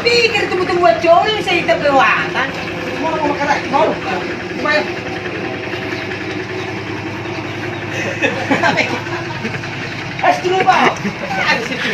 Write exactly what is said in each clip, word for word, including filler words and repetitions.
Pikir tumbuh-tumbuhan coli bisa hita pelewatan. Mau, mau makan, mau. Lumayan. Es dulu, Pak. Ada situ.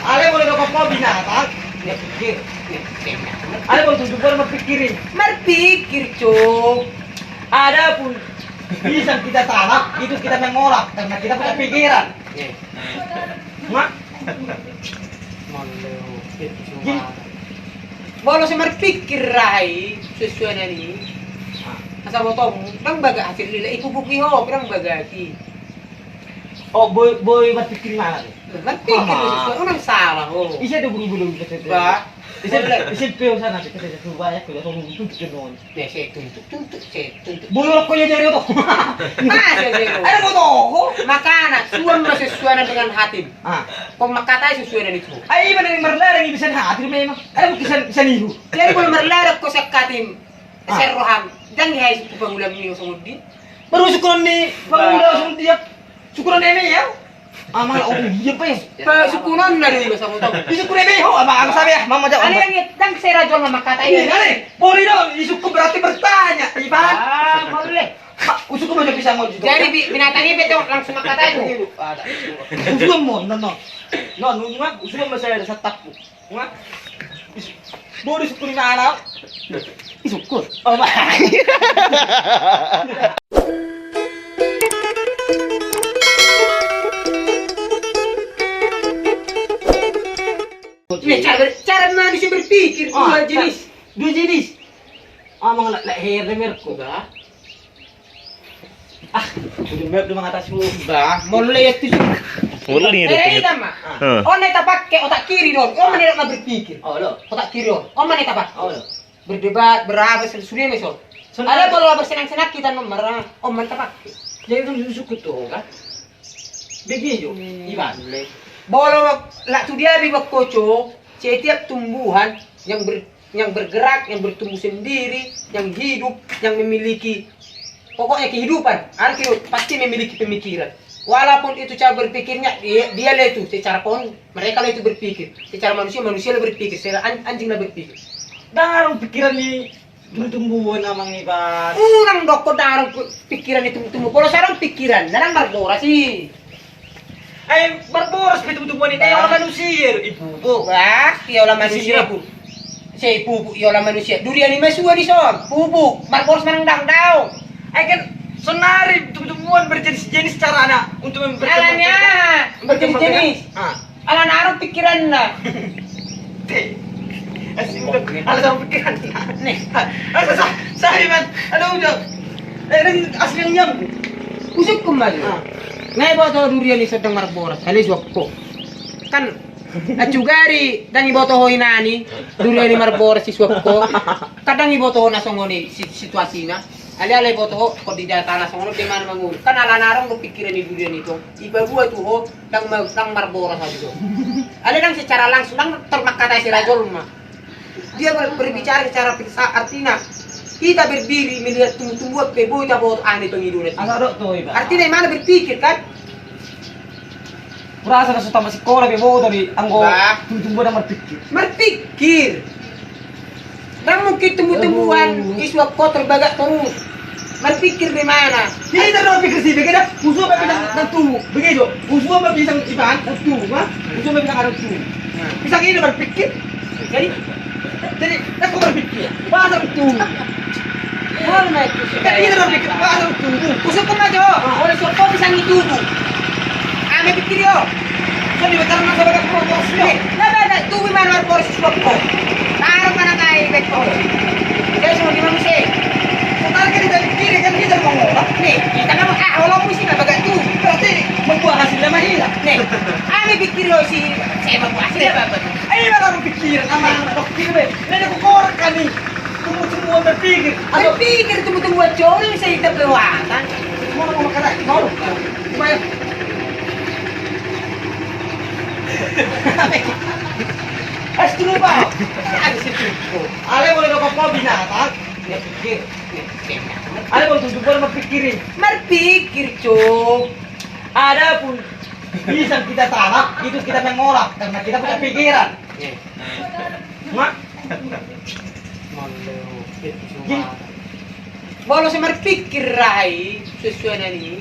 Ale boleh dapat kau binatang. Dia pikir. Ale boleh tujuh bulan berpikirin. Berpikir, Cok. Adapun bisa kita tanam, itu kita mengolah karena kita punya pikiran. Iya. Mak. Jadi, molo so marpikir raha i, sesuai na ni. Asa botomu, ndang bagak hasil lila, ipupuk i ho, ndang bagak i. Oh, boy, boy, marpikir mana tu? Marpikir sesuai, ndang salah ho. Ise do bulu-bulu kita tu? Ba. Ise, ise peo sana kita tu banyak kita tu tuntut. Be, se tuntuk, tuntuk, se tuntuk. Bolok ko ya jari oto. Masa jari oto? Ada foto ko? Makana, suan ma sesuai dengan hatim. Ah. Kau makatai sesuai dengan itu. Ai, mana yang merlarang bisa hatim memang. Ada mungkin bisa, bisa niru. Jadi kalau merlarang kau sekatim. Ah. Ser roham. Jangan hai suku pangulam ni osong udin. Baru suku ni pangulam osong dia. Suku ni ya. Amang, oh, iya, Pe. Pe, sukunan na do iba sama tong. Di suku Rebe, ho, amang, amang, sabe, ya, mama, jawab. Ale, yang, yang saya rajol nama kata ini. Iya, ale, boleh dong, di suku berarti bertanya, Ivan. Ah, boleh. Pak, suku mau jadi sama juga. Jadi, bi-, binatang ini betul langsung kata itu. Usulan mau, no, no. No, no, no, usulan masih ada setapu. Wah. Is-, boris pun anak. Isukut. Oh, bah. Ini cara, cara manusia berpikir, ah, dua jenis. Dua jenis. Amang, lak, lak, her, mer, ko. Bah. Ah, udah banyak udah mengatasi lu. Bah, mau lihat tuh. Mau lihat. Eh, tuh. Ini kan, Mak. Ah. Heeh. Oh, ini tak pakai otak kiri dong. Oh, mana nak berpikir? Oh, lo. Otak kiri dong. Oh, mana tak pakai? Oh, lo. Berdebat, berapa, sel-, sudah, Mas, oh. Ada kalau bersenang-senang kita nomor, ah. Oh, mana tak pakai? Jadi itu suku tuh, kan? Begitu, hmm. Iban. Bolo, lak tu dia di Bangkoco, setiap tumbuhan yang ber-, yang bergerak, yang bertumbuh sendiri, yang hidup, yang memiliki, pokoknya kehidupan, ada kehidup-, pasti memiliki pemikiran. Walaupun itu cara berpikirnya, dia, dia lah itu, secara kon-, mereka lah itu berpikir. Secara manusia, manusia lah berpikir. Secara an-, anjing lah berpikir. Ndang adong pikiran ni tumbuh-tumbuhan, Amang Iban. Unang dokkon ndang adong pikiran ni tumbuh-tumbuh. Pola sai adong pikiran, ndang marboras i. Ai, marboras pe tumbuh-tumbuhan i, ah, iola manusia do, ipupuk. Bah, iola manusia. Isi pupuk. Sai pupuk iola manusia. Durian i ma suan i son, pupuk. Marboras manang ndang, daong. Ai kan, sonari tumbuh-tumbuhan berjenis-jenis carana untuk mem-, berkembang. Alana berkembang berjenis-jenis. Ah. Alana adong pikiranna. Te. Asli udah. Alana adong pikiranna. Nih. Asa sa-, sahi, man. Aduh, udah. Eh, ini asli yang nyam. Usukku ma jo. Ah. Nga iboto ho durian i sedang marboras, ale suap ho. Kan, acugari, ndang iboto ho inana i, durian i marboras i suap ho. Kan ndang iboto ho na songon i si-, situasina. Ale, ale iboto ho, kondisi datana songon on, dia mana mangolu. Kan alana adong do pikiran ni durian i tong. Ipaboa tu ho, ndang ma-, ndang marboras aja do. Ale ndang secara langsung, ndang termakatai sira jolma. Dia ber-, berbicara secara filsa-, artina, kita berdiri melihat tumbuh-tumbuhan pe boi taboto aha na i pangidoan i. Asa dok tu iba. Artina i mana berpikir, kan? Kurasa na so tamat sikola pe boto do i anggo tumbuh-tumbuhan marpikir. Marpikir. Ndang mungkin tumbuh-tumbuhan i suap ho terbagak torus. Marpikir di mana? Jadi, terus pikir si, begitu. Usulan ma pisang ndang tubu. Begitu. Usulan ma pisang iban ndang tubu, ha? Usulan ma pisang ndang tubu. Pisang i marpikir. Jadi, jadi, aku berpikir, pasang tubuh. Kan ini berpikir, pasang tubuh. Usukku ma jo, olo suap ho pisang i tubu. Ame pikir i. Kan di pacaran sama dengan proposnya. Lah, bagak tubu i mana marboras i suap ho. Taruh mana ngai bet ho. Jadi, semua di manusia. Sekarang kan kita pikir, kan kita mau ngomong. Nih, kita kan, ah, olo musim bagak tubu. Berarti membuat hasilnya mah hilang. Nih, ame pikir i si, saya membuat hasilnya apa? Ayo, baru pikiran, Amang, Amang, pikiran, be. Ini aku korek kami. Tumbuh-tumbuhan berpikir. Berpikir tumbuh-tumbuhan coli bisa hita pelewatan. Mau, mau makan, mau. Lumayan. Es dulu, Pak. Ada situ. Ale boleh dapat kau binatang. Dia pikir. Ale boleh tujuh bulan berpikirin. Berpikir, Cok. Adapun bisa kita tanam, itu kita mengolah karena kita punya pikiran. Iya. Mak, Molo so marpikir raha i, suan-suanan i.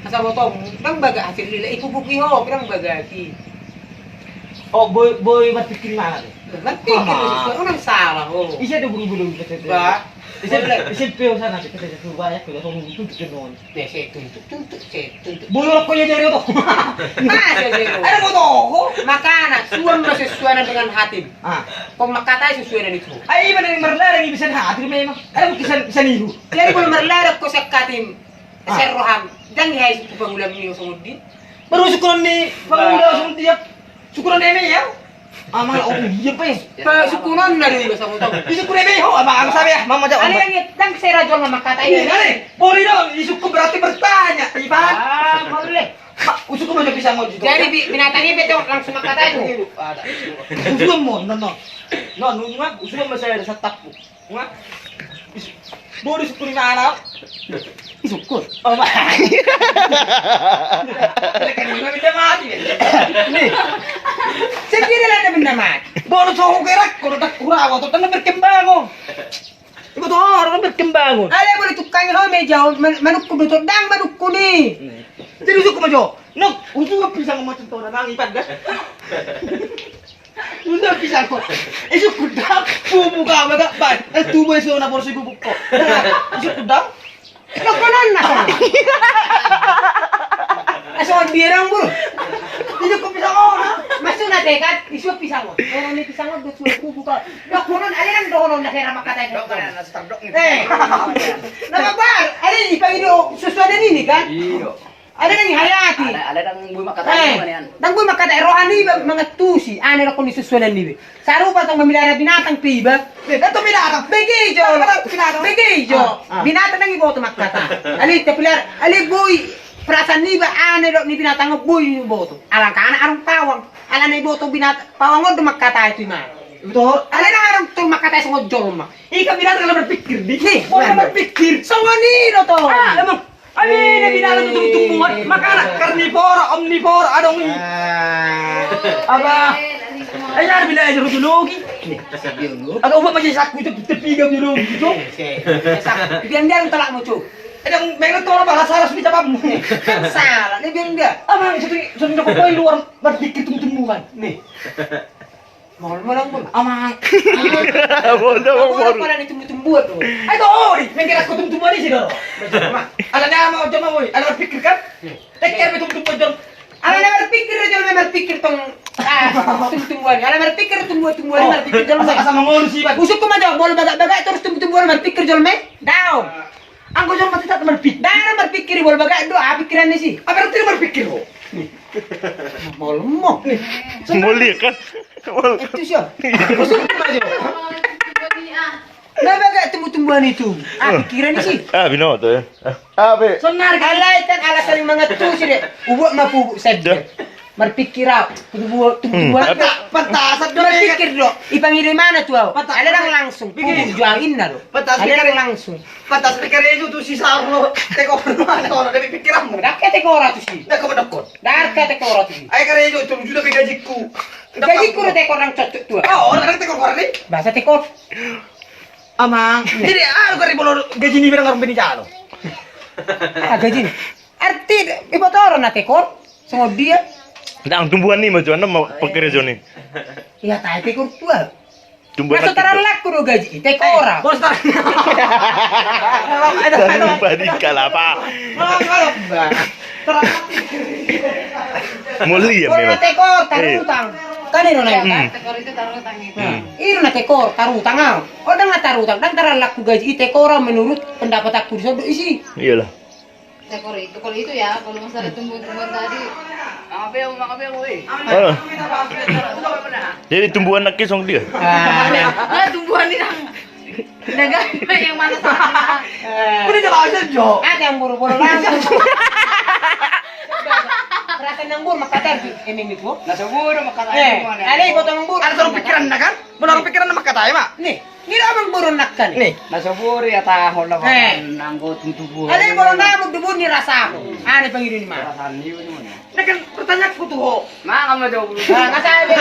Asa botomu, ndang bagak hasil lila, i pupuk i ho, ndang bagak i. Oh, boi, boi marpikir mana tu? Marpikir, suan-suanan, ndang salah ho. Ise do bulu-bulu gitu. Ba. Ise, ise peo sana, kita sudah banyak, kita tolong itu bikin non. Be, sai tuntuk, tuntuk, sai tuntuk. Bolok ko ya jari oto. Masa jari oto? Ada foto ho? Makana, suan ma suan-suanan dengan hatim. Ah. Kau makatai suan-suanan itu. Ai, mana yang merlarang bisa hatim memang. Ada mungkin bisa, bisa niru. Jadi kalau merlarang kau siap hatim. Ah. Sai roham. Ndang dihai suku pangula mio songon dia. Baru suku ni pangula songon dia. Suku ni eme ya. Amang, oh, iya, Pe. Pe, sukunon na do iba, songon tong. Di suku ni eme ho, amang, amang sabe, ah, mama jawab. Ale, ndang, ndang sai raja on mangkatai. Iya, ale, boleh dong, di suku berarti bertanya, Ivan. Ah, boleh. Usuk ko ma jo pisang on. Jadi, bi-, binatang i pe tong langsung mangkatai tu. Usuk mo, non, non. Non, non, usuk ma saya ada satap. Nga? Bodo suku ni mana? Suku. Oh, ma. Kan ini benda mati. Ni. Sendiri lah ada benda mati. Bodo suku kerak, kalau tak kurang, atau tengah berkembang, oh. Ibu tuh orang berkembang, oh. Ale, boleh tukang ho meja, man-, manukku betul, ndang manukku ni. Jadi usuk ma jo. Nok, usuk pisang macam tu orang nangis pada. Udah pisang kok. Isuk kudang, bubu ka bagak ban. Eh, tubu isu na porsi bubu ko. Isuk kudang. Lo konon na konon. Eh, so dia dong, Bro. Isuk ko pisang on. Masuk na tekad, isuk pisang on. Konon ni pisang on, dua puluh bubu ka. Lo konon, ale nang dohonon na kira makatai. Eh. Nama bar, ale ipangido susuanan ini kan? Iyo. Ada nang ihayati. Ada, ada nang boi mangkatai. Eh, mana nian? Nang boi mangkatai roha niba mangantusi. Ane rokon ni susuanan niba. Sarupa tong memelihara binatang pe iba. Eh, kan tong binatang. Bege jo. Kan binatang. Bege jo. Ah, ah. Binatang nang iboto mangkatai. Ale tapilihara, ale boi perasaan niba ane dok ni binatang boi iboto. Alangkana arung pawang. Alana iboto binatang pawang on do mangkatai tu ima. Betul. Ale nang arung tu mangkatai songon jolma. Ika binatang ala berpikir di. Nih, mau berpikir. Songon i do to. Ah, emang. Abi, na binala tu tumbuhan, makana karnivora, omnivora, adong i. Ah. Apa? Ai, ar bila aja rujulogi. Agak ubat masih saku itu, tepi gak biologi itu. Biar dia yang telak muncul. Ada yang tolong balas salah sudah jawabmu. Salah, ini biar dia. Apa yang satu, satu kau luar berpikir tumbuh-tumbuhan. Nih. Mol, mol, mol. Amang. Mol, mol, mol. Mol, mol, tumbuh-tumbuhan do. Ai, to, ori, mengkira ko tumbuh-tumbuhan i si do. Ala na ma, jama, woi. Ala berpikir kan? Teker be tumbuh-tumbuhan, jom. Ala na berpikir, jom, berpikir tong. Ah, tumbuh-tumbuhan. Ala berpikir tumbuh-tumbuhan, berpikir, jom. Asa, asa mangolu si, Bang. Usuk ko ma, jom. Mol bagak-bagak terus tumbuh-tumbuhan berpikir, jom, eh. Daong. Anggo jom mati tak berpikir. Daong berpikir, mol bagak do, ah, pikiran ni si. Apa berarti berpikir, oh? Mol, mol. Mol dia kan? Itu sih. Usuk ko ma jo. Na bagak tumbuh-tumbuhan itu. Ah, pikiran ni si. Ah, binoto ya. Ah, be. Sonari. Alai kan ala saling mangantusi de. Ubuat ma pupuk sadia. Marpikir au. Tumbuh-tumbuhan. Pantasan do. Marpikir do. Ipangido imana tu au. Alai ndang langsung. Pupuk jual inna do. Alai ndang langsung. Pantas pe karejo tu si Sarno, tekor mana orang dari pikiranmu. Dake tekora tu si. Dake dokon. Dake tekora tu si. Ai karejo tu juta pe gajiku. Gajiku do tekor nang cocok tu. Ah, orang tekor orang ni. Bahasa tekor. Amang. Jadi ah kari bolo gaji ni berang orang bini jalo. Ah, gaji ni. Arti iboto orang na tekor. Songon dia. Ndang tumbuhan ni ma jo, nama pekerja ni. Iya, tai tekor tua. Tumbuhan. Masuk tarallakku do gaji, tekora. Bos tar. Lupa di kalapa. Mulia memang. Tekor, tarutang. Kan iro na. Tekor itu tarutang itu. Iro na tekor, tarutang au. Oh, ndang na tarutang, ndang tarallakku gaji, i tekora menurut pendapatanku di sodo isi. Iyalah. Tekor itu, kalau itu ya, kalau masalah tumbuh-tumbuhan tadi. Apa yang, apa yang, weh? Jadi tumbuhan nangkin songon dia. Ah, tumbuhan ni nang. Dagang yang mana sana? Udah jalan aja, Jo. Ada yang buru-buru langsung. Perasaan yang buru maka tadi, ini nih, Bu. Nah, seburu maka tadi. Eh, ada yang potong buru. Ada satu pikiran, kan? Benar pikiran maka tadi, Mak. Nih. Ngira abang boru nangkin. Nih. Na so buru ya tahu lah, eh, nanggo tumbuhan. Ale boru namu dubun ni rasaku. Ane pangido ni ma. Perasaan ni mana? Nah kan pertanyaanku tu ho. Manga ma jawab. Nah, nggak saya be.